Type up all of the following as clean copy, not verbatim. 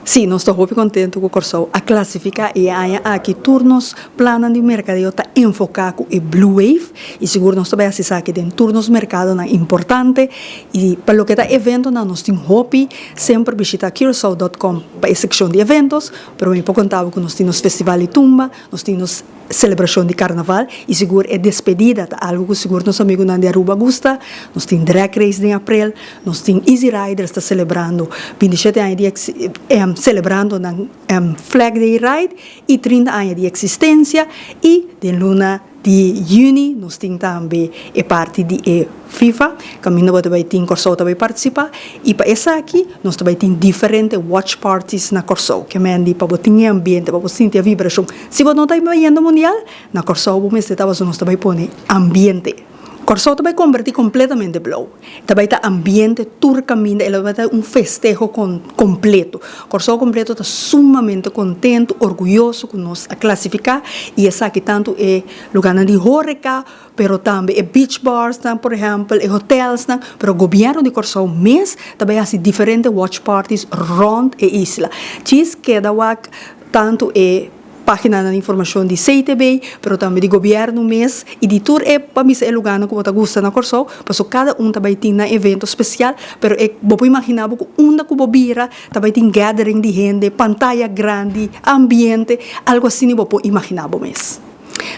Sí, nos ta hopi kontentu ku Kòrsou a klasifiká i e aña aki tur nos plannan di merkadeo ta enfoká ku e Blue Wave i sigur nos ta bai hasi esaki den tur nos merkadonan importante i pa loke ta eventonan nos tin hopi semper bishita curacao dot com pa e sekshon di eventos pero mi por konta bo ku nos tin nos festival di tumba, nos tin nos selebrashon di karnaval i sigur e despedida ta algu ku sigur nos amigunan di Aruba gusta. Nos tin drag race den aprel, nos tin Easy Riders ta selebrando 27 aña di selebrando nan Flag Day Ride i 30 aña di eksistensia i den luna di yüni nos tin tambe e parti di e FIFA kaminda bo ta bai tin Kòrsou ta bai partisipá i pa esaki nos ta bai tin diferente watch parties na Kòrsou. Ke mendi pa bo tin e ambiente, pa bo sinti e vibrashon. Si bo no ta bayendo mundial, na Kòrsou bo mester ta pasobra nos ta bai pone ambiente. Kòrsou ta bai kombertí kompletamente blou. E ta bai ta ambiente tur kaminda, e lo bai ta un festeho kompleto. Kòrsou kompleto ta sumamente kontentu, orguyoso ku nos a klasifiká i esaki tantu e lugánan di hóreka, pero tambe e beach barsnan por ehèmpel, e hotèlsnan, pero gobièrnu di Kòrsou mes ta bai hasi diferente watch parties rònt e isla. Djis keda wak tantu e Páginanan di informashon di CTB, pero tambe di gobièrnu mes i di tur e pa bisa e lugánan ku bo ta gusta na Kòrsou, pasobra kada un ta bai tin nan evento spesial, pero e bo por imaginá bo ku unda ku bo bira ta bai tin gathering di hende, pantaya grandi, ambiente, algu asina bo por imaginá bo mes.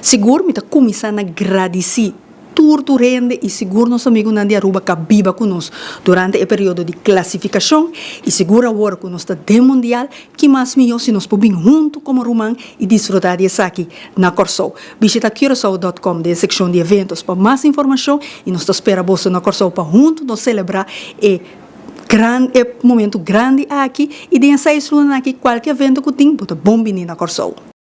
Sigur mi ta kuminsá na gradisí Tur tur hende y sigur nos amigunan di Aruba ka biba cu nos durante e periodo di clasificacion y sigur awor cu nos ta den Mundial, ki mas miyo si nos por bin hunto como ruman y disfruta di esaki na Corsou. Bishita curacao dot com den e seccion di eventos pa mas informacion y nos ta spera boso na Corsou pa hunto nos celebra e gran e momento grandi aki y den e seis lunanan aki cualke evento cu tin bo ta bon bini na Corsou.